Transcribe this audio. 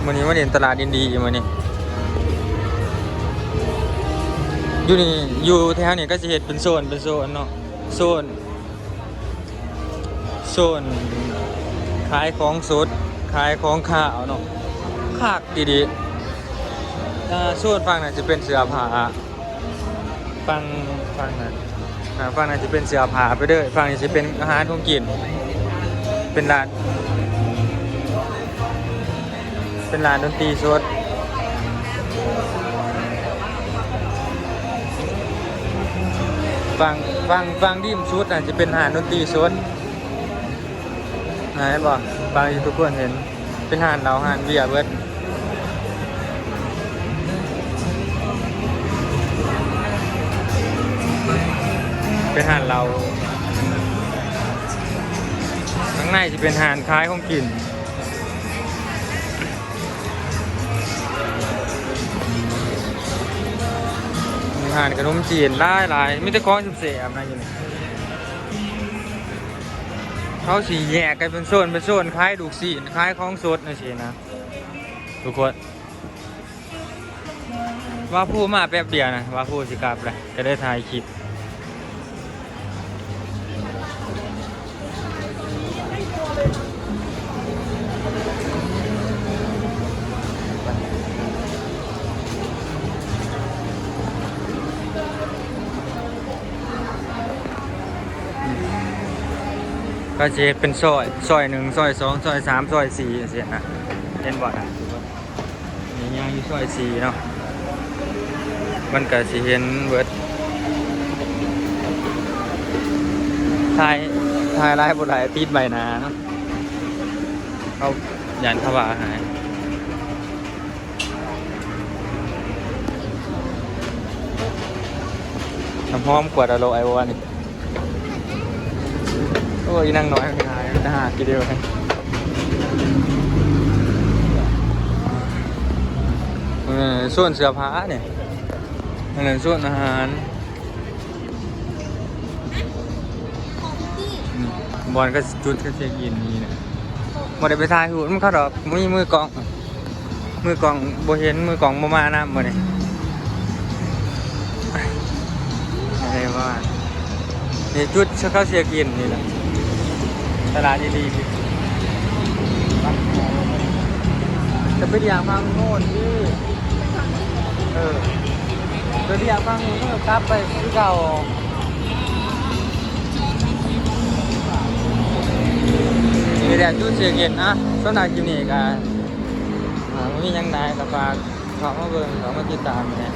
ມື້ນີ້ມາຫຼິ້ນຕະຫຼາດອິນດີມື້ນີ້ ຢູ່ນີ້ ຢູ່ແຖວນີ້ກໍຊິເຮັດເປັນໂຊນ ເປັນໂຊນເນາະ ໂຊນ ໂຊນຂາຍຂອງສົດ ຂາຍຂອງຄາວເນາະ ຄັກອີ່ຫຼີ. ອ່າ ໂຊນຝັ່ງນັ້ນຊິເປັນເສື້ອຜ້າ ຝັ່ງ ຝັ່ງນັ້ນ ອ່າ ຝັ່ງນັ້ນຊິເປັນເສື້ອຜ້າໄປເດີ ຝັ່ງນີ້ຊິເປັນອາຫານຂອງກິນ ເປັນຮ້ານ ເປັນຮ້ານດົນຕີສົດ. ຝັ່ງ ຝັ່ງ ຝັ່ງລິມສຸດນັ້ນຊິເປັນຮ້ານດົນຕີສົດ ນະ ເຫັນບໍ່? ບາງທີ່ທຸກຄົນເຫັນ ເປັນຮ້ານເຫຼົ້າຮ້ານເບຍເບິດ ເປັນຮ້ານເຫຼົ້າ ຂ້າງໃນຊິເປັນຮ້ານຂາຍຂອງກິນ ມີຮ້ານຂະໜົມຈີນຫຼາຍໆ ມີແຕ່ຂອງແຊບໆນະຢູ່ນີ້. ເຂົາຊິແຍກກັນເປັນໂຊນ ເປັນໂຊນ ຂາຍລູກຊີ້ນ ຂາຍຂອງສົດຈັ່ງຊີ້ນະ ທຸກຄົນ. ວາພູມາແປັບດຽວນະ ວາພູຊິກັບແລ້ວ ກໍເລີຍຖ່າຍຄລິບ. ກໍຊິເຮັດເປັນຊອຍ ຊອຍໜຶ່ງ ຊອຍສອງ ຊອຍສາມ ຊອຍສີ່ ຈັ່ງຊີ້ນະ ເຫັນບໍ່ນະ? ນີ້ຍ່າງຢູ່ຊອຍສີ່ເນາະ ມັນກໍຊິເຫັນເບິດ ຖ່າຍ ຖ່າຍຫຼາຍບໍ່ໄດ້ ຕິດໃບໜ້າເນາະ ເຂົາຢ້ານເຂົາວ່າຫາຍ. ນ້ຳຫອມຂວດລະຮ້ອຍບໍ່ວະນີ້? ໂອ້ຍ ນາງນ້ອຍມັນຫາຍ ມັນຫາກິນເດວ. ເອີ ໂຊນເສື້ອຜ້ານີ້ ອັນນັ້ນໂຊນອາຫານ. ອືມ ບ່ອນເຂົາຈຸດເຂົາເຊັກອິນນີ້ນະ ບໍ່ໄດ້ໄປຖ່າຍຮູບນຳເຂົາດອກ ມີມືກ້ອງ ມືກ້ອງບໍ່ເຫັນ ມືກ້ອງບໍ່ມານຳມື້ນີ້. ໄດ້ວ່າ ນີ້ຈຸດເຂົາເຊັກອິນນີ້ແຫຼະ ຕະຫຼາດດີໆ ຈະໄປລ້ຽງຝັ່ງໂນ້ນຕິ ເອີ ໄປລ້ຽງຝັ່ງໂນ້ນ ເອີ ກັບໄປຄືເກົ່າ. ນີ້ແຫຼະຈຸດເຊັກອິນນະ ສຳລັບຄລິບນີ້ກໍ ອ່າ ບໍ່ມີຫຍັງຫຼາຍ ກໍຝາກເຂົ້າມາເບິ່ງ ເຂົ້າມາຕິດຕາມແດ່.